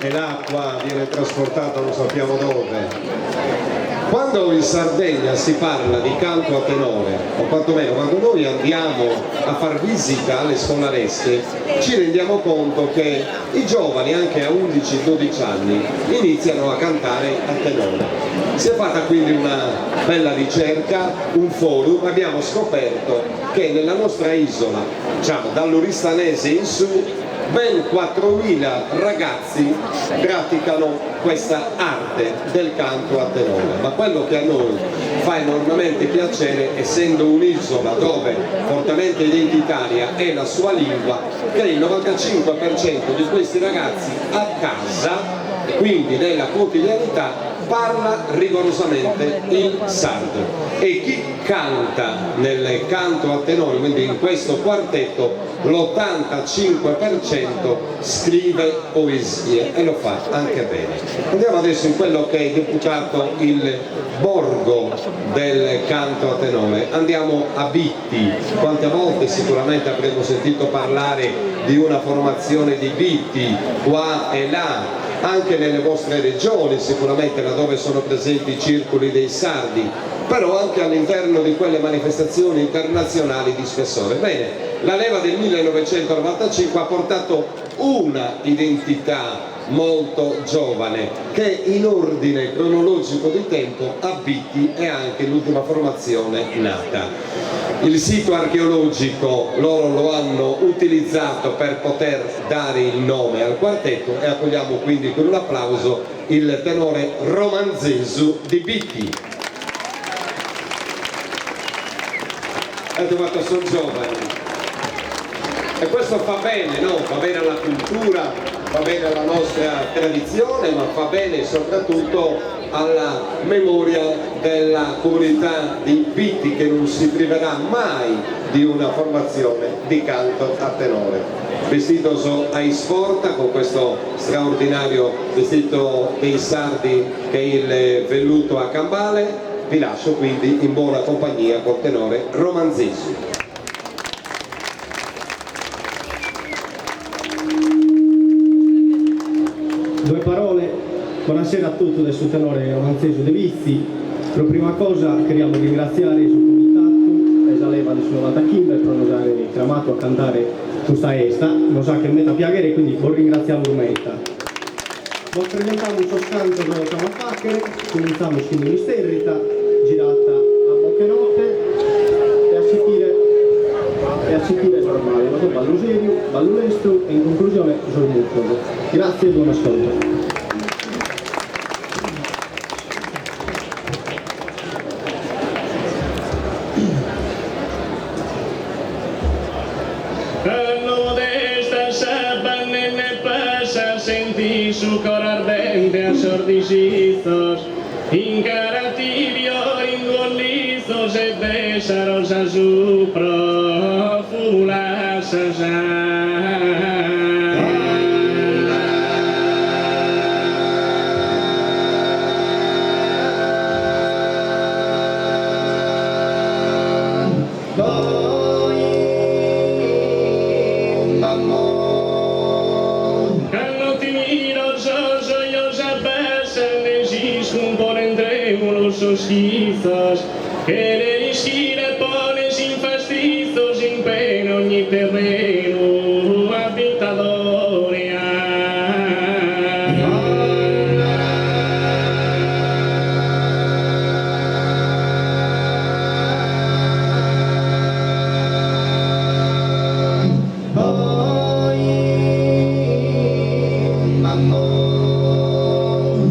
E l'acqua viene trasportata non sappiamo dove. Quando in Sardegna si parla di canto a tenore, o quantomeno quando noi andiamo a far visita alle scolaresche, ci rendiamo conto che i giovani anche a 11-12 anni iniziano a cantare a tenore. Si è fatta quindi una bella ricerca, un forum, abbiamo scoperto che nella nostra isola, diciamo dall'Oristanese in su, ben 4.000 ragazzi praticano questa arte del canto a tenore. Ma quello che a noi fa enormemente piacere, essendo un'isola dove fortemente identitaria è la sua lingua, che il 95% di questi ragazzi a casa, quindi nella quotidianità, parla rigorosamente il sardo. E chi canta nel canto a tenore, quindi in questo quartetto, l'85% scrive poesie e lo fa anche bene. Andiamo adesso in quello che è deputato il borgo del canto a tenore. Andiamo a Bitti. Quante volte sicuramente avremo sentito parlare di una formazione di Bitti qua e là, anche nelle vostre regioni sicuramente laddove sono presenti i circoli dei sardi, però anche all'interno di quelle manifestazioni internazionali di spessore. Bene, la leva del 1995 ha portato una identità molto giovane che in ordine cronologico di tempo a Bitti è anche l'ultima formazione nata. Il sito archeologico loro lo hanno utilizzato per poter dare il nome al quartetto e accogliamo quindi con un applauso il tenore Romanzesu di Bitti. Avete fatto sono giovani. E questo fa bene, no? Fa bene alla cultura, fa bene alla nostra tradizione, ma fa bene soprattutto alla memoria della comunità di Bitti che non si priverà mai di una formazione di canto a tenore. Vestito a isforta con questo straordinario vestito dei sardi che è il velluto a cambale, vi lascio quindi in buona compagnia col tenore Romanzesu. Due parole, buonasera a tutti del su tenore Romanzesu de Vitzi. Per prima cosa cheriamo ringraziare su comitato e sa leva de su 95 pro nos aere cramatu a cantare custa 'esta, nos 'achet meta piaghere quindi bos ringraziamus meta. Bos presentamus sos cantos chi amus a fàchere, cuminzamus chin un'isterrita girata a boche notte e a sichire e a sichire normale, unu ballu seriu, ballu lestru e in conclusione sos mutos. Grazie e buon ascolto. Cando desta sa pandemia pasa Senti su coro ardente a sos disizos In cara ti fiorin duos lizos E de sa rosa su profumu lassas. Cando ti miro sos ojos abbassan e s'iscumponen tremulos sos chizos Cheren ischire pones in fastizos in pena ogni terrenu abitadore.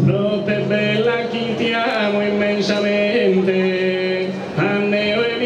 Notte bella chi ti amo immensamente, Andeo e.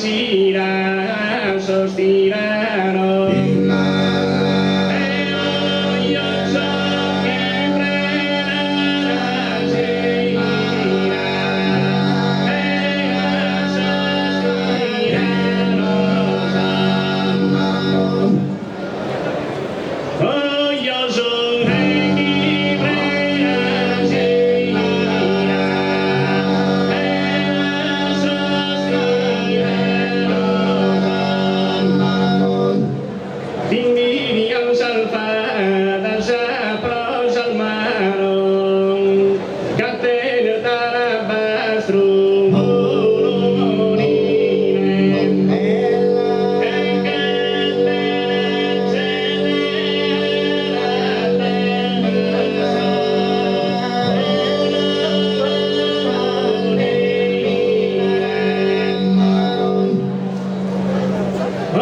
sira sos tiranos. E io so che prena sira e sos tiranos. Oh, io son chi prena sira e sos tiranos. T'invidian sas fadas pro sas manos ca tenes d'alabastru unu monile e che A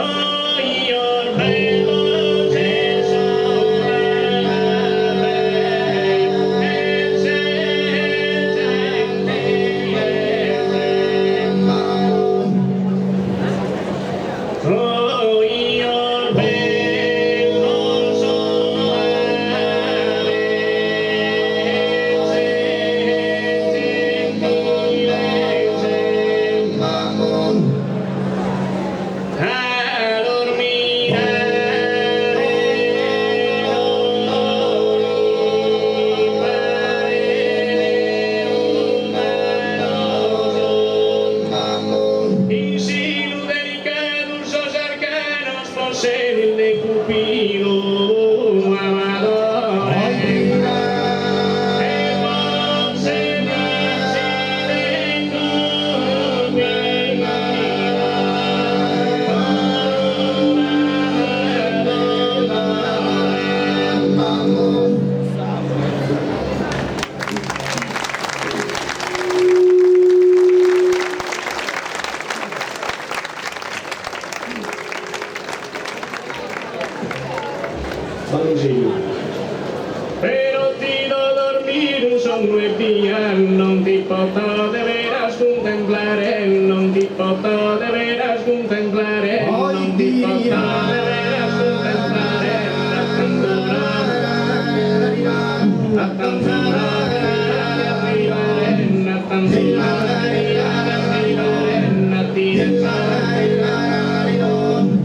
dormirare non mi pare umano. In sinu delicadu sos arcanos posseden de Cupido amadore. E posseden de Cupido amadore. Balloncino. Pero ti do dormir un sonno ebbia, non ti poto de veras contemplare, non ti poto de veras contemplare, non ti poto de veras contemplare, a tantura, arrivare, a tantura, arrivare, a ti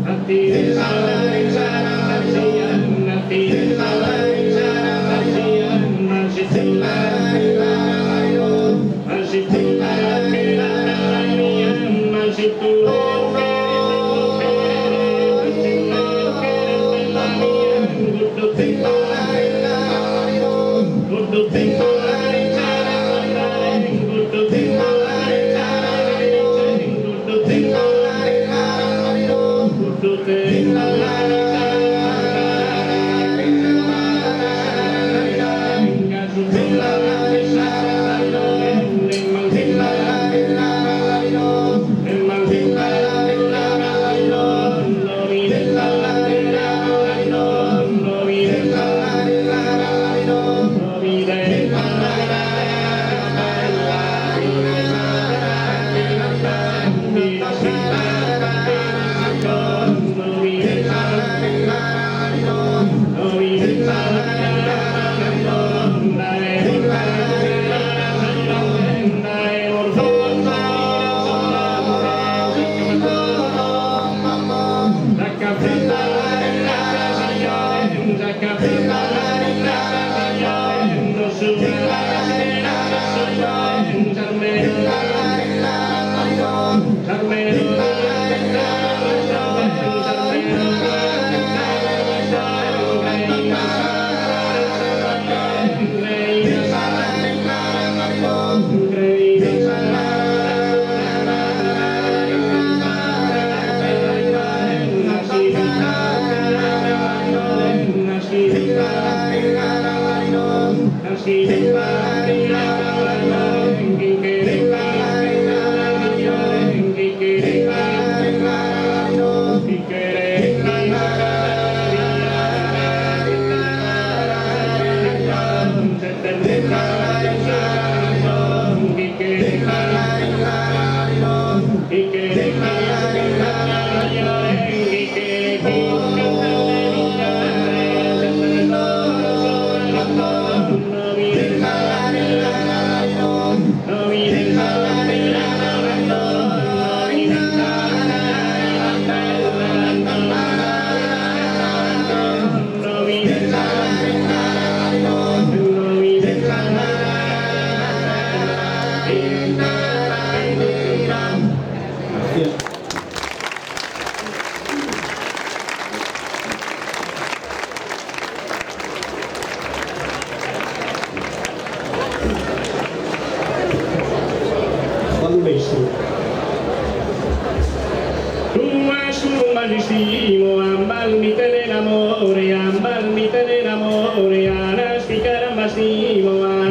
a ti a ti ma se tu ma se tu lo quieres, lo quieres, si lo quieres, bella mia, good thing, good thing, good thing, good thing, good thing. nostru. Duas columbas istimo, ambas mi tenen amore, ambas mi tenen amore, a las picar ambas timo, a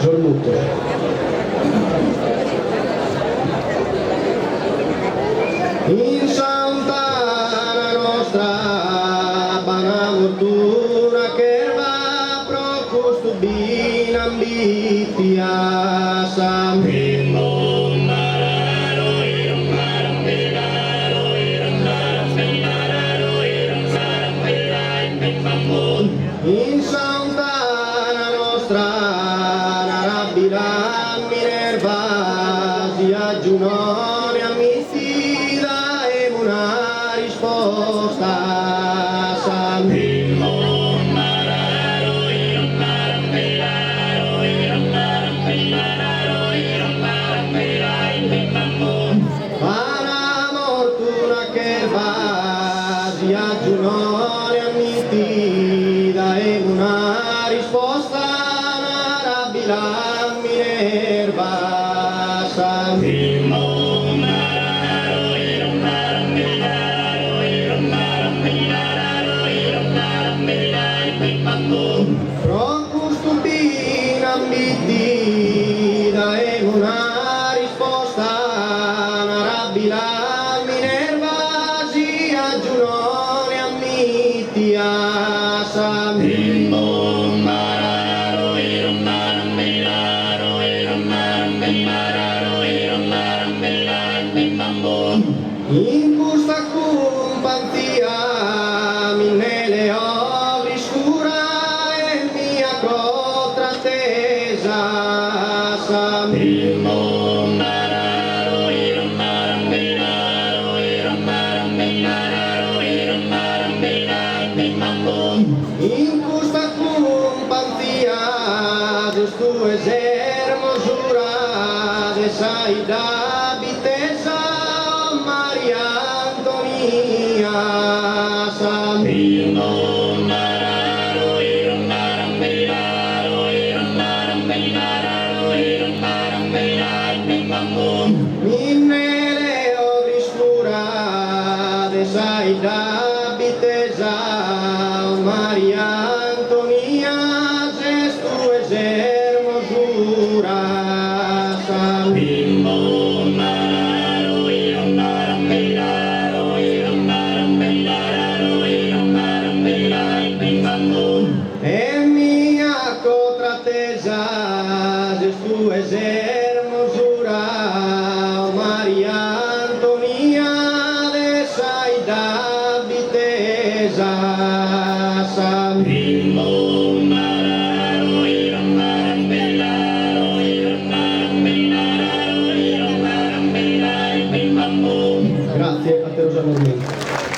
Sos mutos. In Sant'Anna nostra b'ana mortu una cherva pro custu bi n'an bittias. In Sant'Anna nostra narabila Minerva si a Giunone ammittida daem una risposta. B'ana mortu una cherva si a Giunone ammittida daem una risposta narabila Minerva. Pro custu bi n'an bittida daem una risposta narabila Minerva si a Giunone ammittias. In custa cumpanzia mi nde leo friscura e mi acco trattesas. In custa cumpanzia ses tue s'ermosura de sa 'idda bittesa Maria Antonia. E mi aco tratesa ses tue s'ermosura, o Maria Antonia de sa 'idda bitesa. Grazie, ateros annos meda.